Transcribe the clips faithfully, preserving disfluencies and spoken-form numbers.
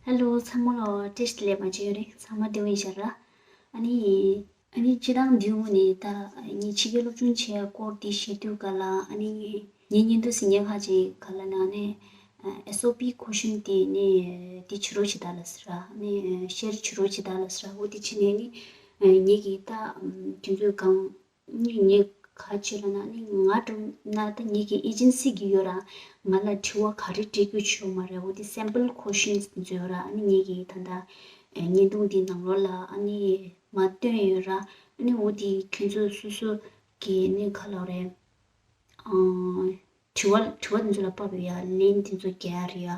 ཧེ་ལོ། ཚང་མ་ལ་བཀྲ་ཤིས་བདེ་ལེགས། མ་བརྗེད་རེད། ཚང་མ་བདེ་པོ་ཡིན་ཤག་ར། ཨ་ནི། ཨ་ནི་སྤྱིར་བཏང་འདི་འོ་ནི་ད་ངས་ཕྱི་རྒྱལ་སློབ་སྦྱོང་བྱེད་ཡ་སྐོར་འདི་བཤད་དུས་ག་ལ། ཨ་ནི་ངའི་བརྙན་ཐུང་གཟིགས་མཁན་ཁག་ཅིག་ག་ལ་ན་ནི་ཨེས་ཨོ་པི་ཁོ་ཤེས་དེ་ནི་འདི་བྱེད་རོགས་བྱེད་ད་ལ་ཟེར་ར། ནི་ཤེར་བྱེད་རོགས་བྱེད་ད་ལ་ཟེར་ར། འོ་དེ་བྱས་ནས་ནི་ངེད་ཀྱིས་ད་དེ་ཚོའི་སྒང་ནི་ངས་ག་བྱེད་ལ་ན་ནི་ང་འགྲོ་ན་ད་ངེད་ཀྱི་ཨེ་ཇེན་སི་གི་ཡོད་ར། ང་ལ་དྲི་བ་ག་རེ་འདྲི་དགོས་ཡོད་མ་རེད། འོ་དེ་སེམ་པལ་ཁོ་ཤེན་དེ་ཚོ་ཡོད་ར། ཨ་ནི་ངེད་ཀྱིས་ད་ལྟ་བརྙན་ཐུང་འདི་ནང་ལོགས་ལ་ཨ་ནི་མར་བཏོན་ཡོད་ར། ཨ་ནི་འོ་དེ་ཁྱོད་ཚོ་སོ་སོ་གི་ནི་ག་ལབ་རེད། དྲི་བ་དྲི་བ་དེ་ཚོ་ལ་དཔག་པའི་ཡ་ལན་དེ་ཚོ་རྒྱག་ཡ་རེད་ཡ།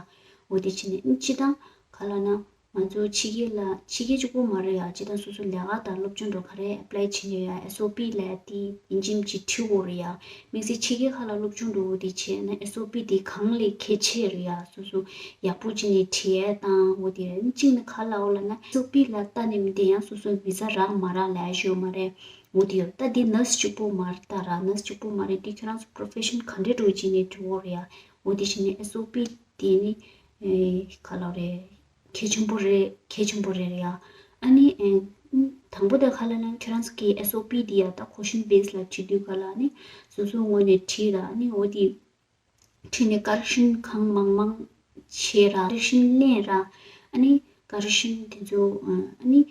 འོ་དེ་བྱས་ནས་སྤྱིར་བཏང་ག་ལབ་ན་ང་ཚོ་ཕྱི་རྒྱལ་ལ་ཕྱི་རྒྱལ་གཅིག་པོ་མ་རེད་ཡ། སྤྱིར་བཏང་སོ་སོ་ལས་ཀ་དང་སློབ་སྦྱོང་འགྲོ་ག་རེ་ཨེ་པ་ལའི་བྱེད་ནས་ཡ་ཨེས་ཨོ་པི་ལ་དེ་ཡིན་གཅིག་མིན་གཅིག་འབྲི་དགོས་རེད་ཡ། དམིགས་བསལ་ཕྱི་རྒྱལ་ཁག་ལ་སློབ་སྦྱོང་འགྲོ་འོ་དེ་བྱས་ན་ཨེས་ཨོ་པི་དེ་གང་ལས་གལ་ཆེ་རེད་ཡ། སོ་སོ་ཡག་པོ་བྱས་ནས་བྲིས་ཡ་དང་འོ་དེ་རེད། གཅིག་ནི་ག་ལབ་ལབ་ན་ཨེས་ཨོ་པི་ལ་ལྟ་ནས་མི་བསྡད་ཡང་སོ་སོ་བི་ཟ་རག་མ་རག་ལབ་ཡ་ཞིག་ཡོད་མ་རེད། འོ་དེ་ཡོད། ད་འདི་ནར་སི་གཅིག་པོ་མ་རེད་ད་ར། ནར་སི་གཅིག་པོ་མ་རེད། འདི་ཁྱོད་རང་ཚོ་པོ་རོ་ཕེ་ཤན་ག་འདྲས་འགྲོ་བྱས་ནས་འགྲོ་གི་རེད་ཡ། འོ་དེ་བྱས་ནས་ཨེས་ཨོ་པི་དེ་ནི་ཨེ་ག་ལབ་རེད། གལ་ཆེན་པོ་རེད། གལ་ཆེན་པོ་རེད་རེད་ཡ། ཨ་ནི་ཨེ་དང་པོ་དེ་ག་ལབ་ན་ཁྱོད་རང་ཚོ་གི་ཨེས་ཨོ་པི་དེ་ཡ་ད་ཁོ་ཤེན་བེ་སི་ལ་བྲིས་དུས་ག་ལ་ནི་སོ་སོའི་ངོས་ནས་བྲིས་ར། ཨ་ནི་འོ་དེ་བྲིས་ནས་ཀ་རེག་ཤན་གང་མང་མང་བྱས་ར། ཀ་རེག་ཤན་ལེན་ར། ཨ་ནི་ཀ་རེག་ཤན་དེ་ཚོ་ཨ་ནི་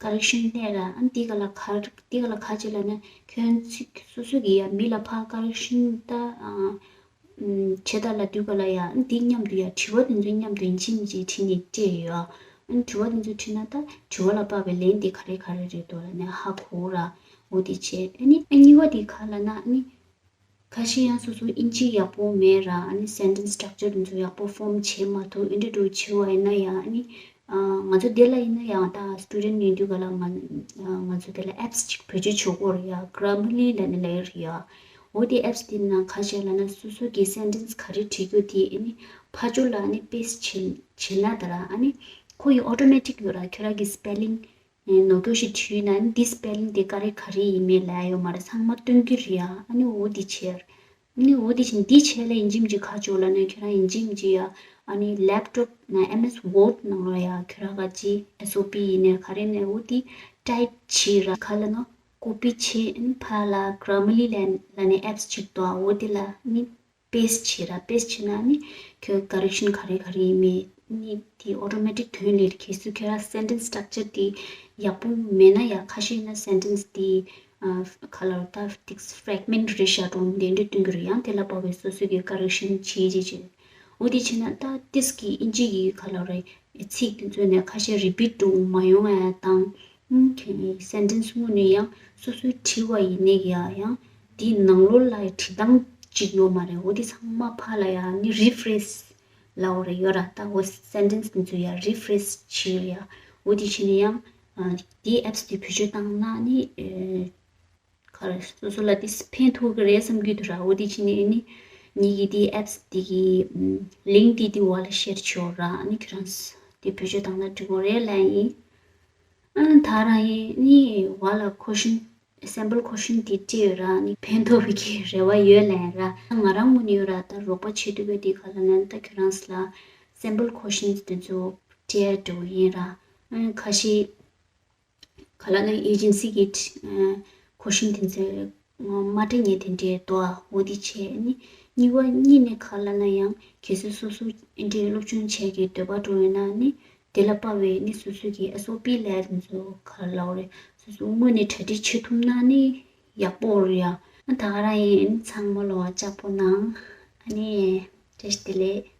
ཀ་རེག་ཤན་ལེན་ར། ཨ་ནི་དེ་ག་ལ་ག་དེ་ག་ལ་ག་བྱེད་ལབ་ན་ཁྱོད་ཚིག་སོ་སོ་གི་ཡ་མི་ལ་ཕར་ཀ་རེག་ཤན་ད་ཨ་ཨམ་བྱེད་ད་ལ་དུས་ག་ལ་ཡ། ཨ་ནི་དེ་མཉམ་དུ་ཡ་དྲི་བ་དེ་ཚོ་མཉམ་དུ་ཡིན་གཅིག་མིན་གཅིག་བྲིས་ནས་སྤྲད་ཡོད། ཨ་ནི་དྲི་བ་དེ་ཚོ་བྲིས་ན་ད་དྲི་བ་ལ་དཔག་པའི་ལན་དེ་ག་རེ་ག་རེ་རེད་འདུག་ལབ་ནས་ཧ་གོ་ར། འོ་དེ་བྱས། ཨ་ནི་ཨ་གཉིས་པ་དེ་ག་ལབ་ན་ཨ་ནི། ཁ་ཤས་ཡང་སོ་སོ་ཨིན་ཇི་ཡག་པོ་མེད་ར། ཨ་ནི་སེན་ཊེན་སི་སི་ཊག་ཅར་དེ་ཚོ་ཡག་པོ་ཕོམ་བྱེད་མ་ཐུབ། ཨེ་འདྲ་འདྲ་བྱེད་པ་ཡིན་ན་ཡང་། ཨ་ནི་ཨ་ང་ཚོ་དེ་ལ་ཡིན་ན་ཡང་ད་སི་ཊུ་ཌེན་ཊི་ཡིན་དུས་ག་ལ་ང་ཨ་ང་ཚོ་དེ་ལ་ཨེབ་སི་ཅིག་བེད་སྤྱོད་བྱེད་དགོས་རེད་ཡ། གྷ་ར་མ་ལི་ལབ་ནས་ལབ་ཡོད་རེད་ཡ། འོ་དེ་ཨེབ་སི་དེ་ནང་ཁ་ཤས་ལབ་ན་སོ་སོ་གི་སེན་ཊེན་སི་ག་རེ་བྲིས་རྒྱུ་དེ་ཨ་ནི་ཕར་ཕྱོགས་ལ་ཨ་ནི་པེ་སི་ཊི་བྱེད་བྱེད་ན་ད་ར། ཨ་ནི་ཁོ་ཡི་ཨོ་ཊོ་མེ་ཊིག་ཡོད་ར། ཁྱོད་རང་གི་སི་པེ་ལིང་ནོར་འཁྱོག་ཞིག་བྲིས་ན་ནི་འདི་སི་པེ་ལིང་དེ་ག་རེ་ག་རེ་ཡིན་མིན་ལབ་ཡོད་མ་རེད། ཚང་མ་སྟོན་གྱི་རེད་ཡ། ཨ་ནི་འོ་འདི་བྱས། ཨ་ནི་འོ་འདི་བྱས། འདི་བྱས་ལ་ཡིན་གཅིག་མིན་གཅིག་ག་ཅོག་ལབ་ན་ཁྱོད་རང་ཡིན་གཅིག་མིན་གཅིག་ཡ། ཨ་ནི་ལེབ་ཊོབ་ནང་ཨེམ་ཨེས་ཝོར་ཌི་ནང་ལ་ཡ་ཁྱོད་རང་ག་ཅི་ཨེས་ཨོ་པི་ཡིན་ནའི་ག་རེ་ནའི་འོ་འདི་ཊའིབ་བྱས་ར། ག་ལབ་ན་ཀོ་པི་བྱས། ཨ་ནི་ཕར་ལ་གྷ་ར་མ་ལི་ལབ་ལབ་ནས་ཨེབ་སི་ཅིག་འདུག་འོ་འདི་ལ་ནི་པེ་སི་ཊི་བྱས་ར། པེ་སི་ཊི་བྱས་ན་ནི་ཁྱོད་ཀ་རེག་ཤན་ག་རེ་ག་རེ་ཡིན་མིན་ནི་དེ་ཨོ་ཊོ་མེ་ཊིག་ཐོན་ལེ་རེད། གལ་སྲིད་ཁྱོད་རང་སེན་ཊེན་སི་སི་ཊག་ཅར་དེ་ཡག་པོ་མེད་ན་ཡ། ཁ་ཤས་ན་སེན་ཊེན་སི་དེ་ཨ་ག་ལབ་ད་ཏིག་ཕེ་རེག་མེན་ཊི་རེད་ཤག་འགྲོ་འདི་འདྲ་སྟོན་གྱི་རེད་ཡ། དེ་ལ་དཔག་པའི་སོ་སོ་གི་ཀ་རེག་ཤན་བྱེད་བྱེད་བྱེད། འོ་དེ་བྱས་ན་ད་ཏིས་ཀྱི་ཨིན་ཇི་གི་ག་ལབ་རེད། ཚིག་དེ་ཚོ་ནས་ཁ་ཤས་རི་པིཊ་འགྲོ་མ་ཡོང་ང་ཡ་དང་། ཨུམ་ཁྱོད་སེན་ཊེན་སི་དངོས་ནས་ཡང་སོ་སོའི་བྲིས་པ་ཡིན་ནའི་ཡ་ཡང་དེའི་ནང་ལོགས་ལ་བྲིས་སྟངས་གཅིག་ཡོད་མ་རེད། འོ་དེ་ཚང་མ་ཕར་ལ་ཡ་ནི་རི་ཕེ་རེས་ལབ་དགོས་རེད་ཡོད་ར། ད་འོ་སེན་ཊེན་སི་དེ་ཚོ་ཡ་རི་ཕེ་རེས་བྱེད་ཡ། འོ་དེ་བྱས་ནས་ཡང་ཨ་དེའི་ཨེབ་སི་དེ་བེད་སྤྱོད་བཏང་ན་ནི་ཨེ། ག་རེ་སོ་སོ་ལ་དེ་ཕན་ཐོགས་ཀྱི་རེད་བསམ་གྱི་འདུག་ར། འོ་དེ་བྱས་ནས་ཨ་ནི་ངེད་ཀྱིས་དེ་ཨེབ་སི་དེ་གི་ལིང་ཀི་དེ་དེ་བ་ལ་ཤེར་བྱེད་ར། ཨ་ནི་ཁྱོད་རང་དེ་བེད་སྤྱོད་བཏང་ན་འགྲིག་གི་རེད་ལབ་ཡིན། ཨ་ད་རང་ཡིན་ནི་བ་ལ་ཁོ་ཤེན་སེམ་པལ་ཁོ་ཤེན་དེ་སྤྲད་ཡོད་ར། ཨ་ནི་ཕན་ཐོགས་པའི་གི་རེ་བ་ཡོད་ལབ་ཡིན་ར། ང་རང་ངོས་ནས་ཡོད་ར། ད་རོགས་པ་བྱེད་ཐུབ་པའི་དེ་ག་ལབ་ན་ད་ཁྱོད་རང་ལ་སེམ་པལ་ཁོ་ཤེན་དེ་ཚོ་སྤྲད་འགྲོ་གི་ཡིན་ར། ཨ་ཁ་ཤས་ག་ལབ་ན་ཨེ་ཇེན་སི་གི་ཨ་ཁོ་ཤེན་དེ་ཚོ་མ་སྤྲད་མཁན་དེ་འདྲས་འདུག་འོ་དེ་བྱས་ནི་གཉིས་པ་གཉིས་ནས་ག་ལབ་ན་ཡང་གལ་སྲིད་སོ་སོ་ཨེ་འདྲས་སློབ་སྦྱོང་བྱེད་ཀྱི་འདོད་པ་འགྲོ་ཡོད་ན་ནི་དེ་ལ་དཔག་པའི་ནི་སོ་སོ་གི་ཨེས་ཨོ་པི་ལབ་དེ་ཚོ་ག་ལབ་རེད། སོ་སོ་དངོས་ནས་གྲ་སྒྲིག་བྱེད་ཐུབ་ན་ནི་ཡག་པོ་རེད་ཡ། ཨ་ད་ག་རང་ཡིན། ཚང་མ་ལ་ལྕགས་པོ་གནང་། ཨ་ནི་བཀྲ་ཤིས་བདེ་ལེགས།